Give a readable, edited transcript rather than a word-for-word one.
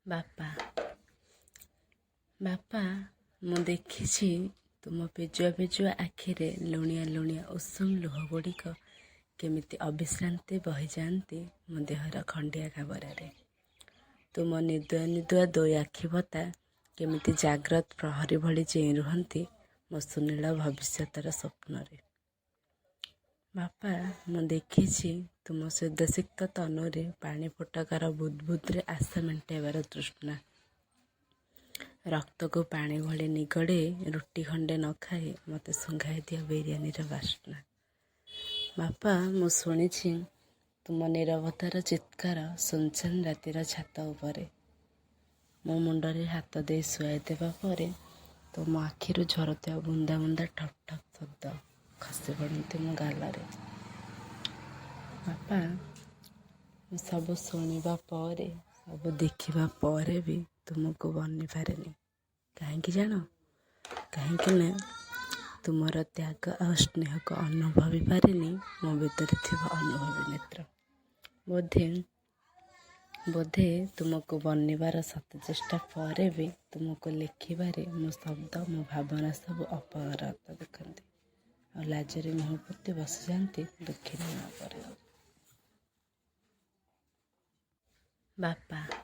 ବାପା, ବାପା, ମୁଁ ଦେଖିଛି ତୁମ ପେଜୁଆ ପେଜୁଆ ଆଖିରେ ଲୁଣିଆ ଲୁଣିଆ ଉଷୁମ ଲୁହଗୁଡ଼ିକ କେମିତି ଅବିଶ୍ରାନ୍ତେ ବହିଯାଆନ୍ତି ମୋ ଦେହର ଖଣ୍ଡିଆ ଖାବରାରେ। ତୁମ ନିଦୁଆ ନିଦୁଆ ଦୁଇ ଆଖିପତା କେମିତି ଜାଗ୍ରତ ପ୍ରହରୀ ଭଳି ଚେଇଁ ରୁହନ୍ତି ମୋ ସୁନୀଳ ଭବିଷ୍ୟତର ସ୍ୱପ୍ନରେ। ବାପା, ମୁଁ ଦେଖିଛି ତୁମ ସ୍ୱେଦସିକ୍ତ ତନୁରେ ପାଣି ଫୋଟକାର ବୁଦ୍ବୁଦ୍ରେ ଆଶା ମେଣ୍ଟାଇବାର ତୃଷ୍ଣା। ରକ୍ତକୁ ପାଣି ଭଳି ନିଗଡ଼େଇ ରୁଟି ଖଣ୍ଡେ ନ ଖାଇ ମୋତେ ଶୁଙ୍ଘାଇ ଦିଅ ବିରିୟାନୀର ବାସ୍ନା। ବାପା, ମୁଁ ଶୁଣିଛି ତୁମ ନୀରବତାର ଚିତ୍କାର ଶୂନଶାନ ରାତିର ଛାତ ଉପରେ। ମୋ ମୁଣ୍ଡରେ ହାତ ଦେଇ ଶୁଆଇ ଦେବା ପରେ ତୁମ ଆଖିରୁ ଝରୁଥିବା ବୁନ୍ଦା ବୁନ୍ଦା ଠପ୍ ଠପ୍ ଶବ୍ଦ ଖସି ପଡ଼ନ୍ତି ମୋ ଗାଲରେ। ବାପା, ମୁଁ ସବୁ ଶୁଣିବା ପରେ, ସବୁ ଦେଖିବା ପରେ ବି ତୁମକୁ ବର୍ଣ୍ଣିପାରେନି। କାହିଁକି ଜାଣ? କାହିଁକି ନା ତୁମର ତ୍ୟାଗ ଆଉ ସ୍ନେହକୁ ଅନୁଭବି ପାରେନି ମୋ ଭିତରେ ଥିବା ଅନୁଭବୀ ନେତ୍ର। ବୋଧେ ତୁମକୁ ବର୍ଣ୍ଣିବାର ଶତ ଚେଷ୍ଟା ପରେ ବି ତୁମକୁ ଲେଖିବାରେ ମୋ ଶବ୍ଦ, ମୋ ଭାବନା ସବୁ ଅପାରଗତା ଦେଖାନ୍ତି ଆଉ ଲାଜରେ ମୁହଁ ପୋତି ବସିଯାଆନ୍ତି ଦୁଃଖିନୀ ମା ପରି। ବାପା।